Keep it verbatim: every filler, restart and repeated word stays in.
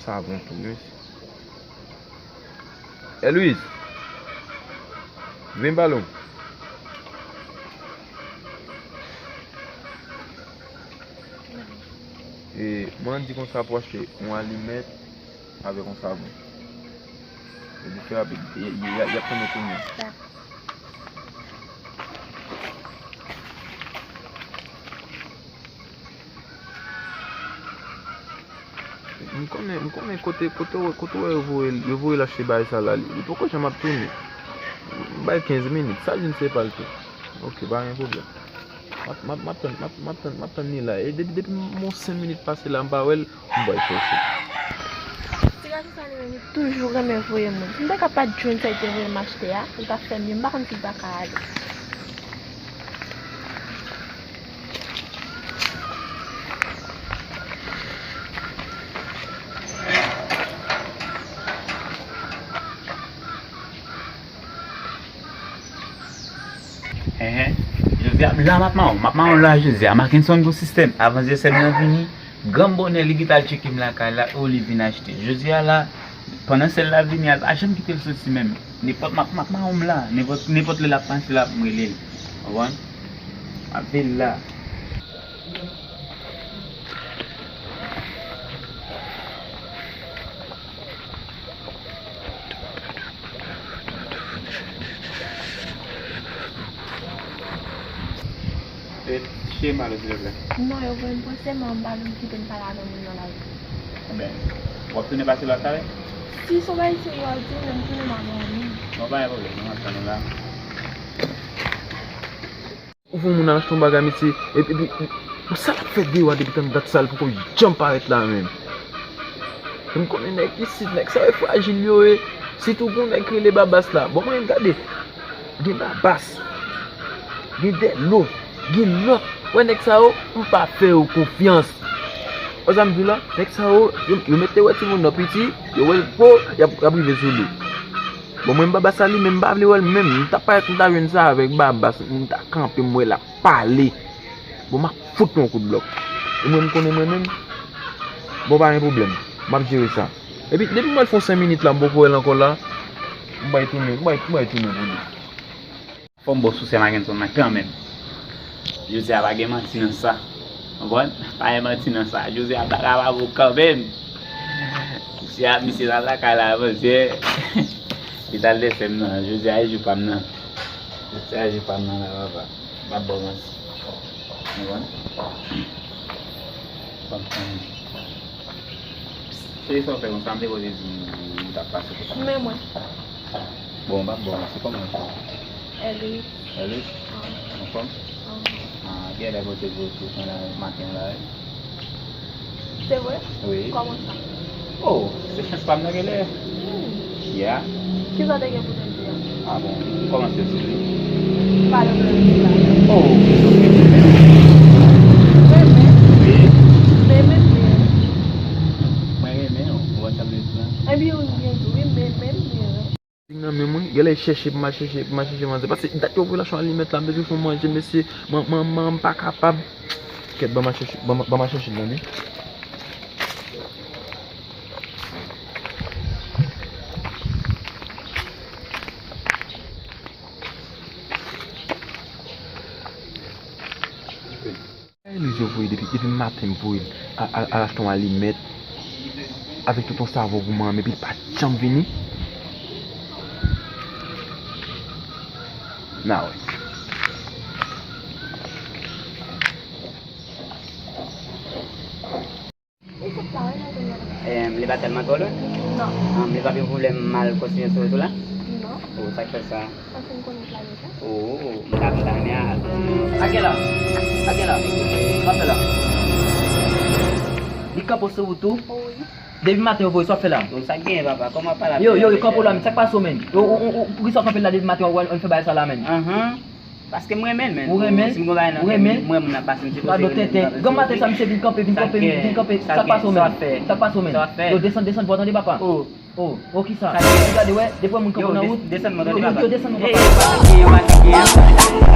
Savon tou, mesye. Eloise, vin pale m. E, mwen di konsa pou achte yon alimèt avèk yon savon. Epi fè rapid, y, y, y, y ap tann ou kounye a. M konnen, m konnen kote, kote, kote w wè yo voye l, yo voye l achte bagay sa la, li, li poko janm ap tounen. M bay kenz minit, sa vin se pa l tou. Ok, pa gen pwoblèm. M ap, m ap, m ap tann, m ap, m ap tann, m ap tann li la. E depi, depi m on senk minit pase la, m pa wè l, m bay chèche. Ti gason sa li menm, li toujou renmen voye moun. Si m te ka pa t jwenn sa li te voye m achte a, li t ap fè mye. M pa konn si l ta ka ale. Enhen. Jodi a, la m ap mawon. M ap mawon la, jodi a. Mackenson gon sistèm. Avan zyè sè m nan vini, gran bonè li gentan al tcheke m lakay la, o li vin achte. Jodi a la, pandan sè l la vini a, l pa janm kite l soti menm. Nenpòt, m ap, m ap mawon m la. Nenpòt, nenpòt lè l ap pase la, m rele l. Konprann? M ap vin la. E, cheri m ale, silvouplè. Non, yo voye m pou sèlman m pa vle m kite m pale avè moun nan lari. Enben, w ap tounen pase lòt talè? Si se yon bagay serye w ap di m, m tounen m ap mande. Bon, pa gen pwoblèm, non, m ap tann ou la. Ou fè yon moun al achte yon bagay, mesye, epi, epi, sa l ap fè deyò a depi tann dat sa, l poko janm parèt la menm. E m konnen nèg isit, nèg sa yo e frajil yo ye. Sitou pou nèg ki rele Babas la. Bon, mwen menm gade, gen Babas, gen Dèlo, gen lòt. Wè nèg sa yo, m pa fè yo konfyans. Wè sa m di w la, nèg sa yo, yo, yo mete wè timoun nan piti, yo wè l gwo, y ap, y ap rive sou li. Bon, mwen m pa ba sa li, men m pa vle wè l menm. M ta parèt, m ta jwenn sa avèk Babas, m ta kanpe, m wè l ap pale. Bon, m ap fout yon kout blòk. E mwen, m konnen mwen menm. Bon, pa gen pwoblèm. M ap jere sa. Epi, depi m wè l fè yon senk minit la, m poko wè l ankò la. M bay tounen, m bay, m bay tounen pou li. Fò m ba w sou sè Mackenson nan kanmenm. Jodi a pa gen manti nan sa. Konprann? Pa gen manti nan sa. Jodi a m pa ka pa ba w kanmenm. Misye a, misye t al lakay la avantyè. Li t al dèfè m nan. Jodi a e jou pa m nan. Jodi a e jou pa m nan la, papa. M p ap ba w manti. Konprann? Fò m konnen. Se sa w fè konsa, m te poze di w ou t ap pase konsa. Men mwen. Bon, m p ap ba w manti, kòman w rele w? Elis. Elis? Anfòm? Ah, kilè ou te voye sou mwen la maten an la? Se vre? Wi. Kòman sa? Oh, se chans pa m nan genlè. Hmm. Yeah. Kisa w te gen pou te di a? Ah bon, m kòmanse sou li. Pa de pwoblèm, di la. Oh, it's okay, renmen w. Renmen? Wi. Renmen byen. Mwen renmen w, ou wè sa m vle di la? Ebyen, ou byen di, wi, men, men, men. Nan men mwen, genlè chèche pou m al chèche, pou m al chèche manzè. Paske dat yo voye l achte yon alimèt la, m bezwen fè yon manje, mesye, man, man, man, m pa kapab. Kèt, ban m al chèche, ban m, ban m al chèche l, tande. Eloise yo voye depi, depi maten m voye l al, al, al achte yon alimèt avèk tout yon savon pou manman m epi l pa janm vini. N a wè. Em, li pa tèlman twò lwen? Non. Em, li pa gen pwoblèm mal kontinye sou wout ou la? Non. Oh, sa k fè sa? Paske m konnen plan deja. Oh, m ta, m ta renmen al. Sa gen la? Sa gen la? Sa fè la? Li kanpe w sou wout ou? Wi. Depi maten yo voye, sa w fè la? Oh, sa gen, papa? Kòman w pale ap... Yo, yo, yo, kanpe w la, men sa k pase w, men? Yo, ou, ou, ou, poukisa w kanpe la depi maten, w al, w al fè bagay sa la, men? Anhan. Paske m renmen l, men. Ou renmen l? Si m gon bagay nan kè m, mwen moun nan pase m, se pase m renmen l. Granm maten sa, misye vin kanpe, vin kanpe, vin kanpe. Sa k pase w menm? Sa k pase w menm? Yo, desann, desann, bò, tande papa. Oh. Oh, oh, kisa? Gade, wè, depi moun kanpe nan wout. Yo, desann mwen, tande papa. Yo, desann mwen, papa. Yo, yo, yo, yo.